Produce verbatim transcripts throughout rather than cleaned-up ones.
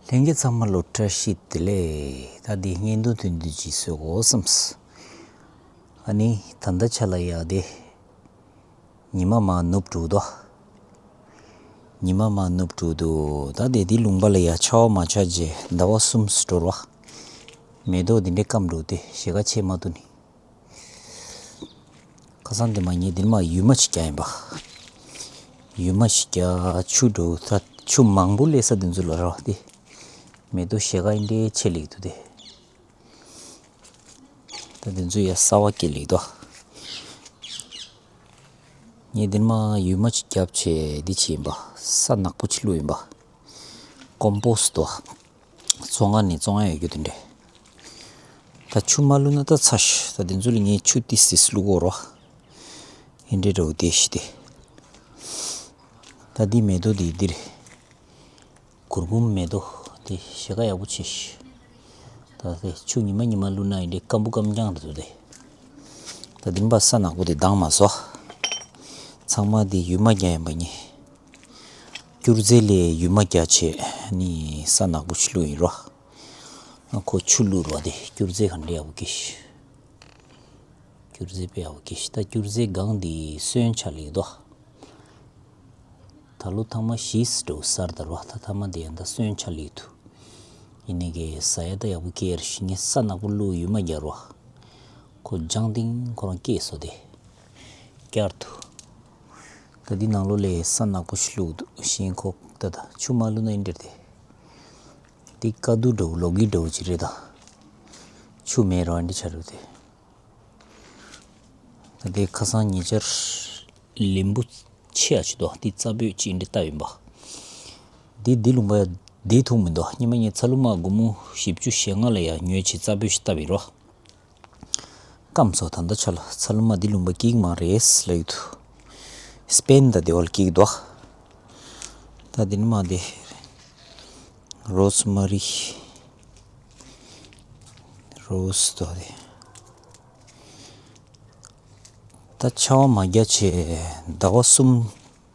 ལྷན་རྒྱས་ཚང་མ་ལ་བཀྲ་ཤིས་བདེ་ལེགས། ད་འདི་བརྙན་ཐུང་ཐུང་ཐུང་ཅིག་བཟོ་དགོས་བསམས། ཨ་ནི་ད་ལྟ་ཆ་ལ་ཡ་དེ། ཉི་མ་མར་ནུབ་འགྲོ་འདུག་ཉི་མ་མར་ནུབ་འགྲོ་འདུག་ད་དེ་འདི་ལུང་པ་ལ་ཡ་ཆར་པ་མ་ཆག་རྗེས་ཟླ་བ་གསུམ་འགྲོ་རོགས། མེ་ཏོག་འདི་འདྲའི་སྐམ་འགྲོ་དེ་ཞེ་ག་ཆེ་མ་འདུག་ནི། ཁ་སང་དེ་མ་ངས་འདིར་མ་ཡུར་མ་ཞིག་རྒྱག་ཡིན་པ། ཡུར་མ་ཞིག་རྒྱག་ཆུ་འགྲོ་ད་ཆུ་མང་པོ་སླེབས་ས་དེ་ཚོ་ལ་རོགས་དེ། མེ་ཏོག་ཞེ་ག་འདི་འདྲའི་ཆེ་ལེགས་འདུག་དེ། ད་དེ་ཚོ་ཡ་གསར་པ་སྐྱེ་ལེགས་འདུག་ངས་འདིར་མ་ཡུར་མ་ཅིག་བརྒྱབ་བྱས་འདི་བྱས་ཡིན་པ། ས་ནག་པོ་ཅིག་བླུགས་ཡིན་པ། ཀོམ་པོ་སི་ཊི་འདུག་བཙོང་ཁང་ནས་བཙོང་ཡ་ཡོད་རྒྱུ་དེ་འདྲས། ད་ཆུ་མ་བླུགས་ན་ད་ཚ་ཤི། ད་དེ་ཚོ་ལ་ངས་ཆུ་ཏི་སིས་བླུགས་དགོས་རོགས། ཨེ་འདྲས་འདྲ་བོ་དེ་ཤི་དེ། ད་འདི་མེ་ཏོག་འདི་འདིར། གུར་གུམ་མེ་ཏོག་དེ་ཞེ་ག་ཡག་པོ་བྱས་ཤག་ད་དེ་ཆུ་ཉི་མ་ཉི་མ་བླུགས་ན་ཡིན་དེ་སྐམ་པོ་སྐམ་རྐྱང་རེད་འདུག་དེ། ད་འདི་མ་ས་ནག་པོ་དེ་ལྡང་མ་སོང་། ཚང་མ་དེ་ཡུར་མ་རྒྱག་ཡིན་པ་ནི། སྐྱུར་རྫས་ལས་ཡུར་མ་རྒྱག་བྱས་ནི་ས་ནག་པོ་ཞིག་བླུགས་ཡིན་རོ། ཁོ་ཆུ་བླུགས་རོ་དེ་སྐྱུར་རྫས་ག་འདྲ་ཡག་པོ་སྐྱེས་ཤག་སྐྱུར་རྫས་དཔེ་ཡག་པོ་སྐྱེས་ཤག་ད་སྐྱུར་རྫས་སྒང་དེ་སོན་ཆ་ལེགས་འདུག་ད་ལོ་ཐ་མ་བཞི་ཙམ་འགྲོ་གསར་དར་བ་ད་ཐ་མ་དེ་ཡང་ད་སོན་ཆ་ལེགས་འདུག་ཡིན་ནའི་གི་ཟ་ཡ་ད་ཡག་པོ་སྐྱེ་ཡར་ཞིག་ངས་ས་ནག་པོ་བླུགས་ཡུར་མ་རྒྱག་རོ། ཁོ་ལྗང་ཏིང་ཁོ་རང་སྐྱེས་སོ་དེ། བསྐྱར་དུ། ད་འདི་ནང་ལོགས་ལ་ས་ནག་པོ་ཞིག་བླུགས་འདུག་ཤིང་ཁོག་ད་ད་ཆུ་མ་བླུགས་ན་ཨེ་འདྲས་དེ། འདི་དཀའ་སྡུག་འདྲ་བོ་ལོག་གི་འདྲ་བོ་ཅིག་རེད་ད། ཆུ་མེད་རོ་ཨེ་འདྲས་ཆགས་རེད་དེ། ད་དེ་ཁ་སང་ཉེ་ཆར་ལིམ་བུ་ཆེ་ཡ་ཅིག་འདུག་འདི་རྩ་བོད་ཅིག་འདི་བཏབ་ཡིན་པ། འདི་འདི་ལུང་པ་འདི་ཐུག་མི་འདུག་སྔོན་མ་ངས་ཚ་ལུ་མ་སྒོར་མོ་བཞི་བཅུ་ཞེ་ལྔ་ལ་ཡ་ཉོས་བྱས་རྩ་བོད་ཞིག་བཏབ་ཡིན་རོ། སྐམ་སོང་ད་ལྟ་ཆ་ལ་ཚ་ལུ་མ་འདི་ལུང་པ་སྐྱིད་མ་རེད་ལབ་ཡོད་དུ། སྤེན་ད་དེ་བ་ལ་སྐྱིད་འདུག་ད་འདི་ནི་མ་འདི། རོ་སི་མ་རི། རོ་སི་དོ་རེད། ད་ཆར་པ་མ་རྒྱག་བྱས་ཟླ་བ་གསུམ་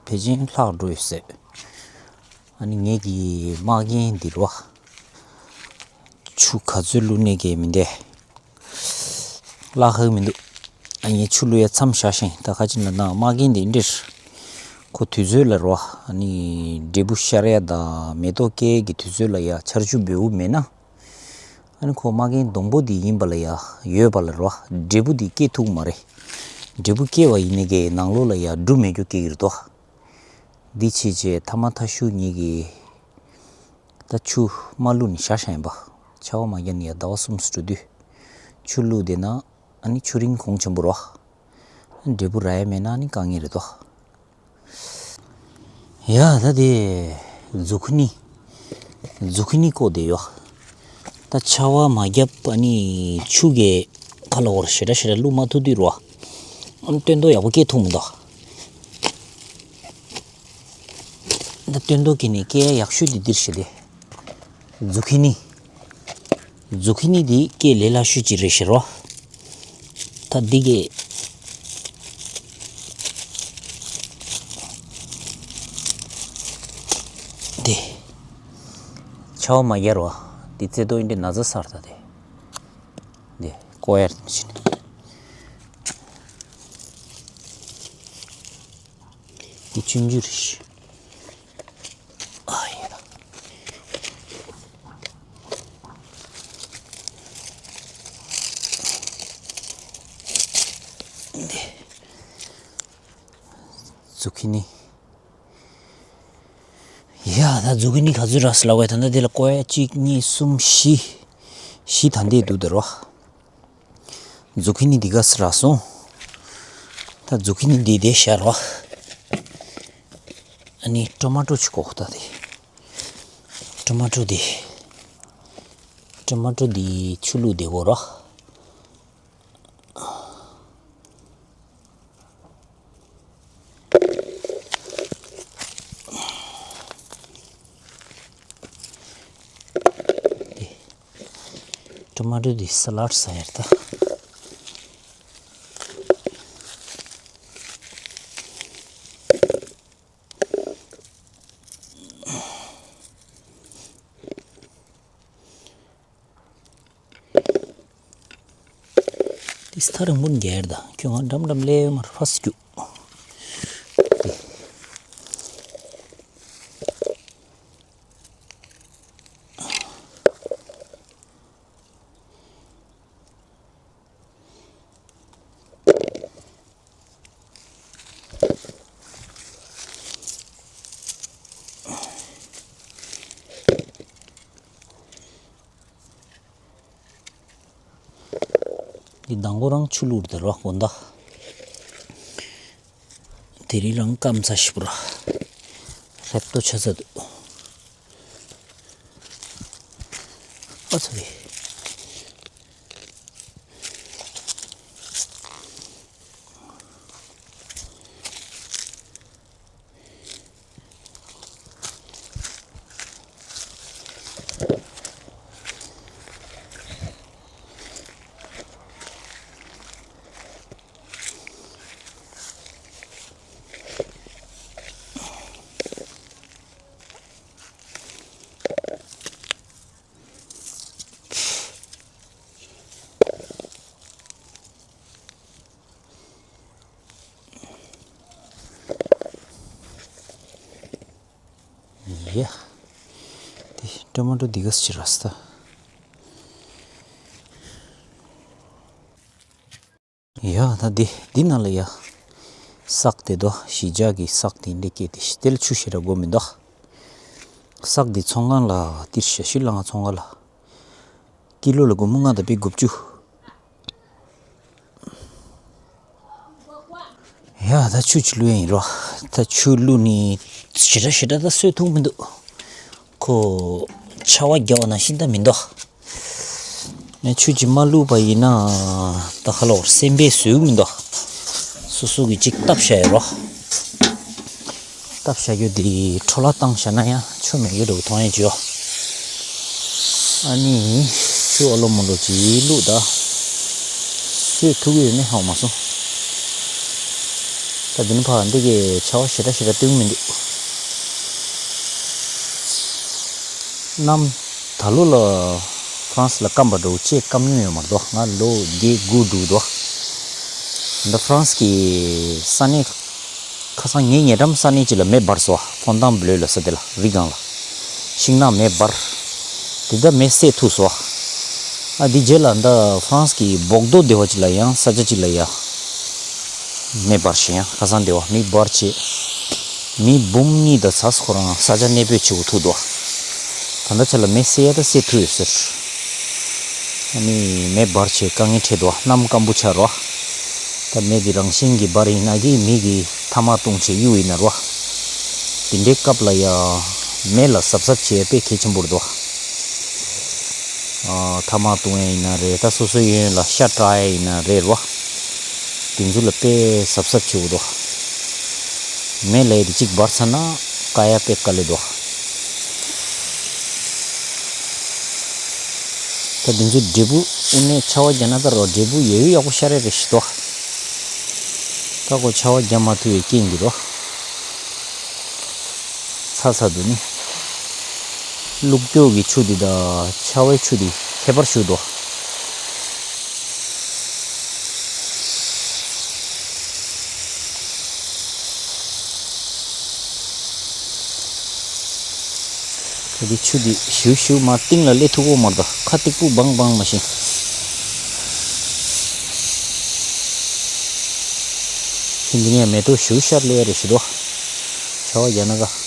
ཕལ་ཆེར་ལྷག་འགྲོ་ཡོད་ཟེར། ཨ་ནི་ངེད་ཀྱི་མ་རྒན་འདིར་བ། ཆུ་ག་ཚོད་བླུགས་ནས་གས་མི་འདས། བརླག་ཧ་གི་མི་འདུག་ཨ་ངས་ཆུ་བླུགས་ཡ་མཚམས་བཞག་ཤིང་ད་ཁ་ཅིག་ལ་ན་མ་རྒན་འདི་འདྲིར། ཁོ་དུས་ཚོད་ལ་རོ། ཨ་ནི་འབྲས་བུ་ཤར་ཡ་དང་མེ་ཏོག་སྐྱེ་ཡ་གི་དུས་ཚོད་ལ་ཡ་ཆར་ཆུ་འབེལ་བོ་མེད་ན། ཨ་ནི་ཁོ་མ་རྒན་སྡོང་པོ་འདི་ཡིན་པ་ལ་ཡ་ཡོད་པ་ལ་རོ། འབྲས་བུ་འདི་སྐྱེ་ཐུབ་མ་རེད། འབྲས་བུ་སྐྱེ་བ་ཡིན་ནི་གི་ནང་ལོགས་ལ་ཡ་འབྲུ་མེད་རྒྱུ་སྐྱེ་གི་རེད་དོ། འདི་བྱས་རྗེས་ཐ་མ་ཐ་ཤུ་ཉིད་ཀྱི། ད་ཆུ་མ་བླུགས་ནས་བཞག་བཞག་ཡིན་པ། ཆར་པ་མ་རྒྱག་ནས་ཡ་ཟླ་བ་གསུམ་ཙམ་འགྲོ་དུས། ཆུ་བླུགས་བསྡད་ན་ཨ་ནི་ཆུ་རིན་གོང་ཆེན་པོ་རོ། འབྲས་བུ་རག་ཡ་མེད་ན་ཨ་ནི་དཀའ་ངལ་རེད་དོ། ཡ་ད་དེ། ཛུ་ཁི་ནི། ཛུ་ཁི་ནི་བརྐོས་བསྡད་ཡོད། ད་ཆར་པ་མ་བརྒྱབ་ཨ་ནི་ཆུ་གི་ཁ་ལ་བོར་ཞེ་དྲག་ཞེ་དྲག་བླུགས་མ་ཐུབ་དུས་རོ། ཨ་ནི་སྟོན་ཐོག་ཡག་པོ་སྐྱེ་ཐུབ་མི་འདུག་ད་སྟོན་ཐོག་གི་ནི་སྐྱེ་ཡག་ཤོས་དེ་འདིར་ཞིག་དེ། ཛུ་ཁི་ནི། ཛུ་ཁི་ནི་དེ་སྐྱེ་ལས་སླ་ཤོས་ཅིག་རེད་ཤེས་རོ། ད་འདི་གས། དེ། ཆར་པ་མ་རྒྱག་རོ། དེ་རྩེ་ཏོ་ཡིན་དེ་ན་ཚ་སར་ད་དེ། དེ་ཀོ་ཡར་དེ་ཕྱིན། འདི་ཆུང་ཆུང་རེད། ཨ་ཡེ་ད། འདི། ཛུ་ཁི་ནི། ཡ་ད་ཛུ་ཁི་ནི་ག་ཚོད་རག་སི་ལ་བས་ད་ད་འདི་ལ་ཀོ་ཡ་གཅིག་གཉིས་གསུམ་བཞི། བཞི་ད་འདི་འདུག་ད་རོ། ཛུ་ཁི་ནི་འདི་ག་སི་རག་སོང་། ད་ཛུ་ཁི་ནི་འདི་དེ་ཤར་བ། ཨ་ནི་ཊོ་མ་ཊོ་ཆུ་ཀོག་ད་དེ། ཊོ་མ་ཊོ་དེ། ཊོ་མ་ཊོ་དེ་ཆུ་བླུགས་བསྡད་གོ་རོ། ཊོ་མ་ཊོ་དེ་ས་ལཱཌ་ཟ་ཡར་ད། ཐག་རིང་པོ་རྒྱལ་ད་ཁྱོད་ང་འགྲམ་འགྲམ་སླེབས་མར་ཕ་སི་རྒྱུ། འདི་དང་པོ་རང་ཆུ་བླུགས་དེ་རོགས་དགོན་ད། དེ་རིང་རང་སྐམ་ཚ་ཞིག་པོ་ར། ཧྲེབ་ཏོ་ཆ་ཚ་འདུག་ཨ་ཚ་བའི། ཡ། དེ་ཊོ་མ་ཊོ་འདི་ག་སེ་ར་སྟ། ཡ་ད་འདི་འདི་ནང་ལ་ཡ། སག་དེ་དོ་ཞི་ཇ་གི་སག་དེ་འདྲ་སྐྱེས་ཏེ་ཤི་དེ་ལ་ཆུ་ཞེ་དྲག་དགོས་མི་འདུག་སག་འདི་ཚོང་ཁང་ལ་ཏིར་ཤ་ཤི་ལ་ང་ཚོང་ཁང་ལ། ཀི་ལོ་ལ་སྒོར་མོ་ལྔ་དང་པའི་དགུ་བཅུ། ཡ་ད་ཆུ་ཅིག་བླུགས་ཡ་ཡིན་རོ། ད་ཆུ་བླུགས་ནི་ཞེ་དྲག་ཞེ་དྲག་ད་སོས་ཐུབ་མི་འདུག་ཁོ་ཆར་པ་རྒྱག་པ་ནང་བཞིན་ད་མི་འདུག་ངས་ཆུ་ཅིག་མ་བླུགས་པ་ཡིན་ན་ད་ཁ་ལོར་སེམས་པས་བཟོད་མི་འདུག་སོ་སོ་གི་ཅིག་བཏབ་བཞག་ཡ་རོ། བཏབ་བཞག་རྒྱུ་དེ་འཕྲོ་བརླག་བཏང་བཞག་ན་ཡང་ཆོ་མེད་ཀྱི་འདུག་མཐོང་ཡས་ཅིག་ཡོད། ཨ་ནི་ཆུ་ཨ་ལོ་མོ་ལོ་ཅིག་བླུགས་ད། སོས་ཐུབ་ཀྱི་ཡོད་མེད་ཧ་གོ་མ་སོང་། ད་འདི་ནི་ཕར་འདི་གའི་ཆར་པ་ཞེ་དྲག་ཞེ་དྲག་སྟོན་གྱི་མི་འདུག་གནམ་ད་ལོ་ལ་ཧྥ་རན་སི་ལ་སྐམ་པ་འདྲ་བོ་ཅིག་སྐམ་མྱོང་ཡོད་མ་རེད་དོ། ང་ལོ་བརྒྱད་དགུ་འགྲོ་གི་འདུག་ད་ཧྥ་རན་སི་གི་ས་གནས་ཁ་སང་ངའི་ཉེ་འགྲམ་ས་གནས་ཅིག་ལ་མེ་འབར་སོང་། ཧྥོན་ཏང་བློ་ལ་ས་དེ་ལ་རི་སྒང་ལ་ཤིང་ནགས་མེ་འབར། དེ་ད་མེ་བསད་ཐུབ་སོང་། ཨ་དེ་རྗེས་ལ་ད་ཧྥ་རན་སི་གི་བོག་རྡོ་སྡེ་བ་ཅིག་ལ་ཡང་ས་ཆ་ཅིག་ལ་ཡ་མེ་འབར་ཤིང་ཡང་ཁ་སང་སྡེ་བ་མེ་འབར་བྱས། མི་འབུམ་གཉིས་དང་ཚ་ཁོ་རང་ས་ཆ་གནས་སྤོས་བྱེད་དགོས་ཐུག་འདུག་ད་ལྟ་ཆ་ལ་མེ་བསད་ཡ་ད་བསད་ཐུབ་ཡོད་ཟེར། ཨ་ནི་མེ་འབར་བྱས་དཀའ་ངལ་འཕྲད་འདུག་གནམ་སྐམ་པོ་ཆགས་རོ། ད་མེ་འདི་རང་བཞིན་གྱིས་འབར་ཡིན་ན་གི་མི་གི་ཐ་མག་བཏུང་བྱས་གཡུག་ཡིན་ན་རོ། དེ་འདྲའི་སྐབས་ལ་ཡ་མེ་ལ་གཟབ་གཟབ་བྱེད་ཡ་དཔེ་གལ་ཆེན་པོ་རེད་འདུག་ཨ་ཐ་མག་བཏུང་ཡ་ཡིན་ན་རེད། ད་སོ་སོའི་གཡས་གཡོན་ལ་ཤ་བཀྲུ་ཡ་ཡིན་ན་རེད་རོ། དེ་ཚོ་ལ་དཔེ་གཟབ་གཟབ་བྱེད་དགོས་འདུག་མེ་ལས་དེ་གཅིག་འབར་ཚར་ན་བཀག་ཡ་དཔེ་དཀའ་ལས་འདུག་ད་དེ་ཚོ་འབྲས་བུ་དབུ་ནས་ཆར་པ་བརྒྱབ་ན་ད་རོ་འབྲས་བུ་ཡོད་ཡོད་ཡག་པོ་ཤར་རེ་རེ་ཞིག་འདུག་ད་ཁོ་ཆར་པ་བརྒྱབ་མ་ཐུབ་པའི་རྐྱེན་གྱིས་རོ། ཚ་ཚ་འདུག་ནི། བླུགས་སྐྱོག་གི་ཆུ་འདི་དང་ཆར་པའི་ཆུ་འདི་ཁྱད་པར་ཞིག་འདུག་ད་འདི་ཆུ་འདི་ཞིའུ་ཞིའུ་མར་གཏིང་ལ་སླེབས་ཐུབ་ཀྱི་མ་རེད། ད་ཁ་སྟེགས་བུ་སྦང་སྦང་མ་ཤེས། ཁྱེད་འདི་ནས་མེ་ཏོག་ཞིའུ་ཤར་སླེབས་ཡ་རེད་ཞུ་དོ། ཆར་པ་རྒྱག་ན་ད།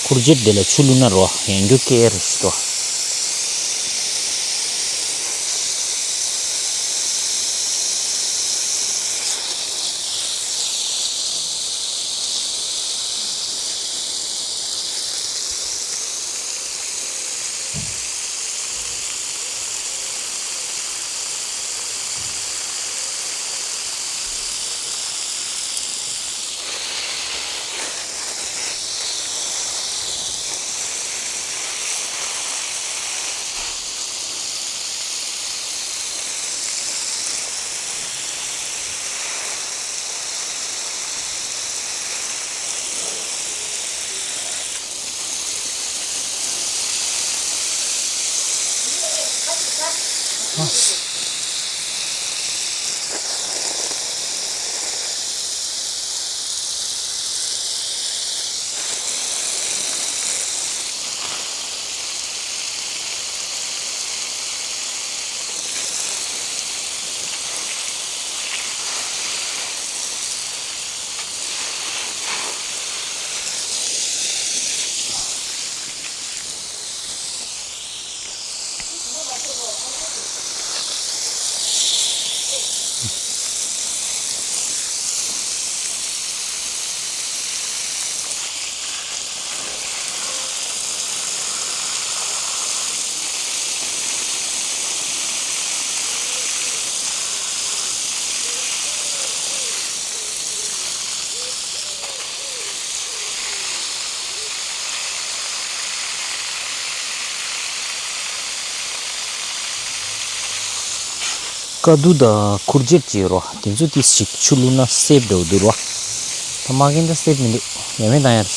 ཁུར་ཆེད་དེ་ལ་ཆུ་བླུགས་ན་རོ་ཡང་རྒྱུ་སྐྱེ་རུ་ཞིག་ཏོ། དཀའ་སྡུག་དང་ཁུར་ཆེད་ཅིག་རོ། དེ་ཚོ་ཏིས་ཞིག་ཆུ་བླུགས་ན་སེབ་འགྲོ་འདུག་རོ། ད་མ་རྒན་ད་སེབ་མི་འདུག་ཡ་མེད་ད་ཡར།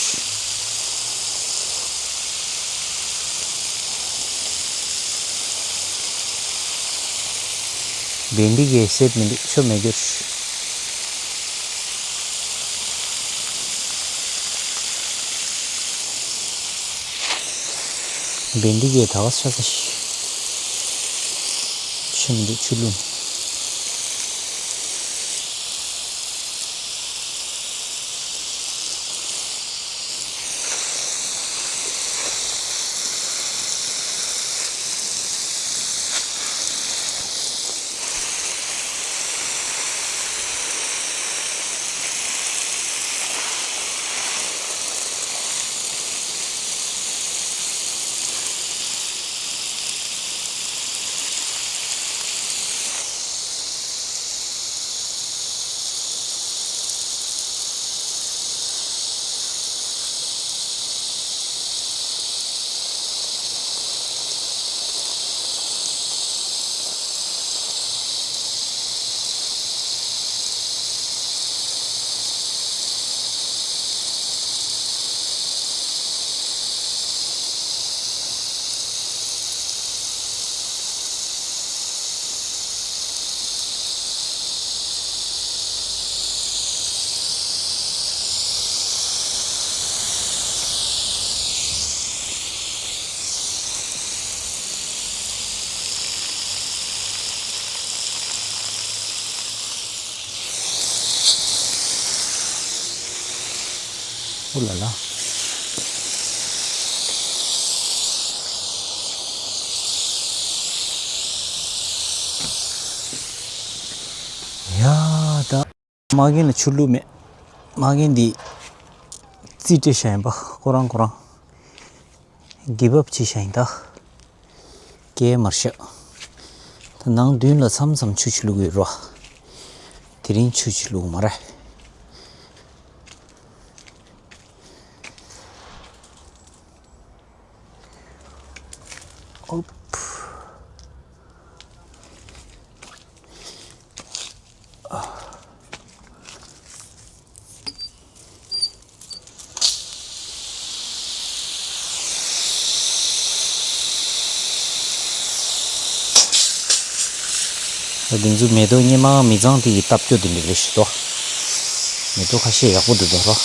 བེན་ཌི་གི་སེབ་མི་འདུག་ཆོ་མེད་གྱུར། བེན་ཌི་གི་ད་བ་ས་ས་ཤི། ཆུ་མི་འདུག་ཆུ་བླུགས། ཨུ་ལ་ལ། ཡ་ད། མ་རྒན་ལ་ཆུ་བླུགས་མེད། མ་རྒན་འདི་རྩིས་སྤྲད་བཞག་ཡིན་པ། ཁོ་རང་ཁོ་རང་གིབ་ཨབ་བྱས་བཞག་ཡིན་ད། སྐྱེལ་མར་བཞག་ད་ནང་མདུན་ལ་མཚམས་མཚམས་ཆུ་ཆུ་བླུགས་ཡོད་རོ། དེ་རིང་ཆུ་ཆུ་བླུགས་མ་རེད། ཨོབ། ད་དེ་ཚོ་མེ་ཏོག་སྔོན་མ་མི་ཚང་དེ་ཡི་བཏབ་རྒྱུ་དེ་འདྲ་རེད་ཤི་ཏོ། མེ་ཏོག་ཁ་ཤས་ཡག་པོ་འདུག་དོ་རོ།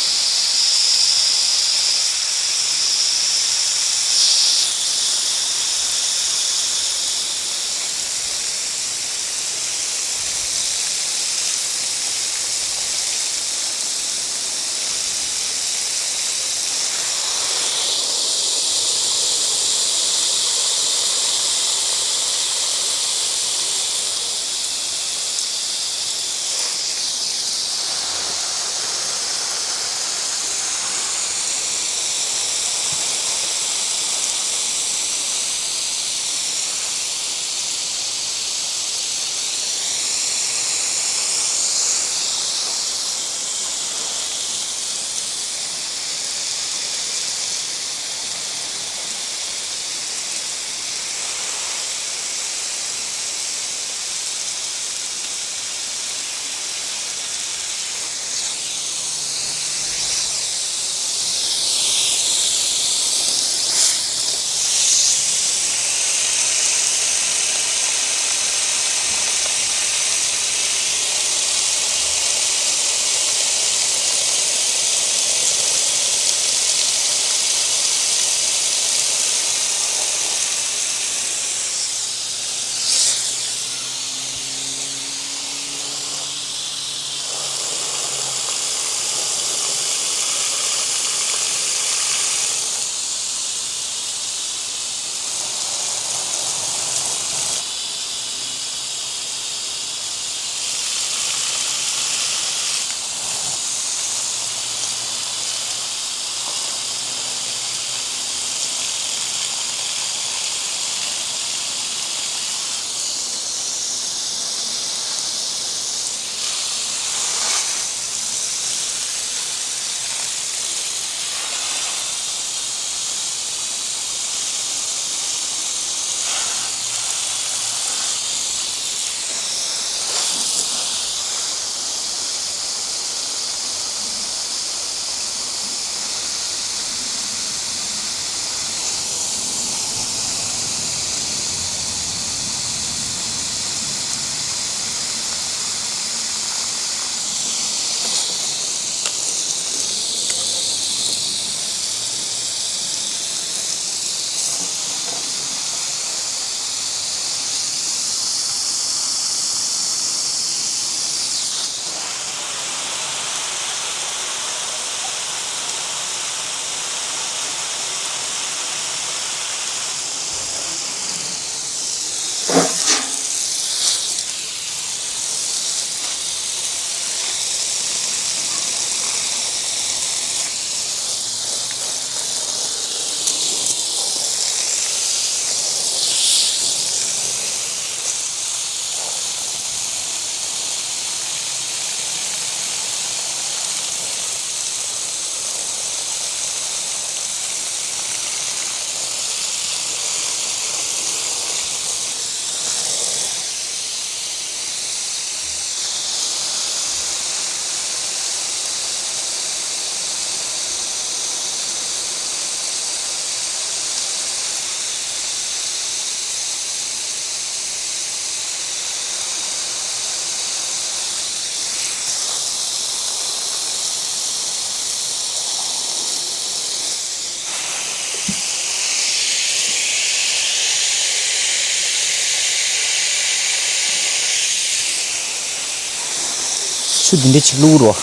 ཆུ་འདི་འདྲ་ཅིག་བླུགས་རོ།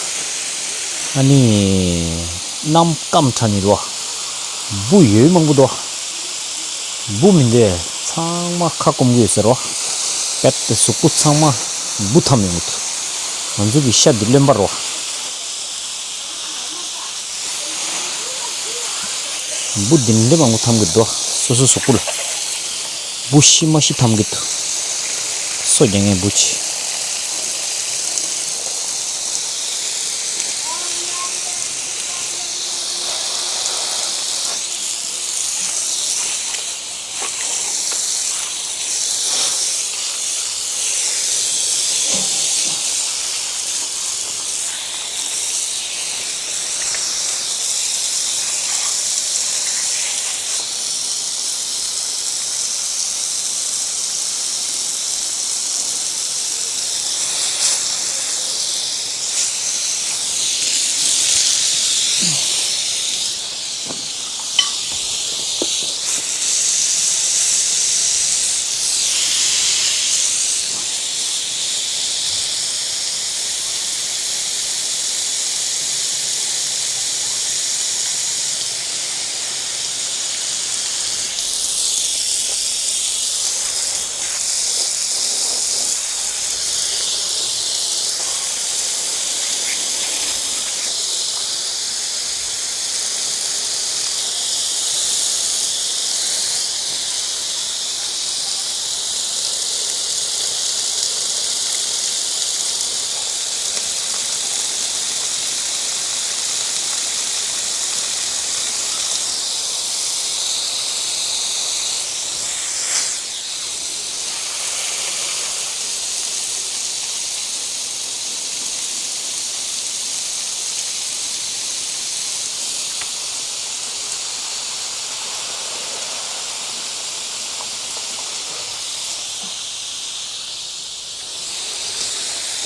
ཨ་ནི། གནམ་སྐམ་དྲགས་ནི་རོ། འབུ་ཡོད་མང་པོ་འདུག་འབུ་མི་འདུག་ཚང་མ་ཁ་སྐོམ་གི་ཡོད་ཟེར་རོ། པད་དེ་གཟུགས་པོ་ཚང་མ་འབུ་འཐམས་ཡོང་གི་འདུག་ང་ཚོ་གི་ཤ་འདི་རློན་པ་རོ། འབུ་འདི་འདྲ་མང་པོ་འཐམས་ཀྱི་འདུག་སོ་སོ་གཟུགས་པོ་ལ། འབུ་ཤི་མ་ཤི་འཐམས་ཀྱི་འདུག་སོ་རྒྱག་མཁན་འབུ་ཆེ།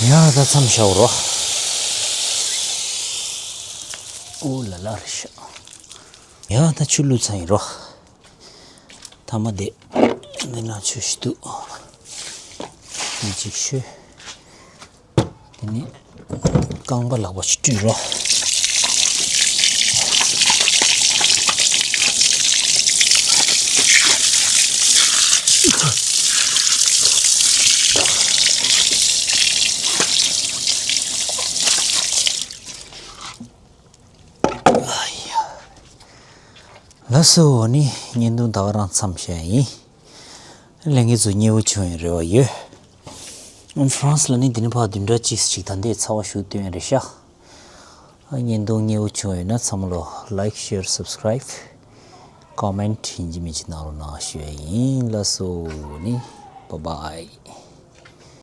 ཡ་ད་མཚམས་བཞག་རོ། ཨོ་ལ་ལ་རེད་ཤག་ཡ་ད་ཆུ་བླུགས་ཚར་ཡིན་རོ། ཐ་མ་དེ། འདི་ན་ཆུ་ཞིག་འདུག་འདི་གཅིག་བཤུས། དེ་ནས་རྐང་པ་ལག་པ་ཞིག་བཀྲུས་རོགས། ལགས་སོ། འོ་ནི་བརྙན་ཐུང་ད་ག་རང་མཚམས་བཞག་ཡིན། ལས་ངེད་ཚོ་མཉེས་པོ་བྱུང་ཡོད་རེ་བ་ཡོད། ཧྥ་རན་སི་ལ་ནི་འདི་ནས་ཕར་བདུན་ཕྲག་གཅིག་ཅིག་ད་ལྟའི་ཚ་བ་ཞུ་སྟོན་རེད་ཤག་བརྙན་ཐུང་མཉེས་པོ་བྱུང་ཡོད་ན་ཚང་མ་ལོ་like, share, subscribe, comment ཡིན་གཅིག་མིན་གཅིག་གནང་རོགས་གནང་ཞུ་ཡ་ཡིན། ལགས་སོ། འོ་ནི་bye bye།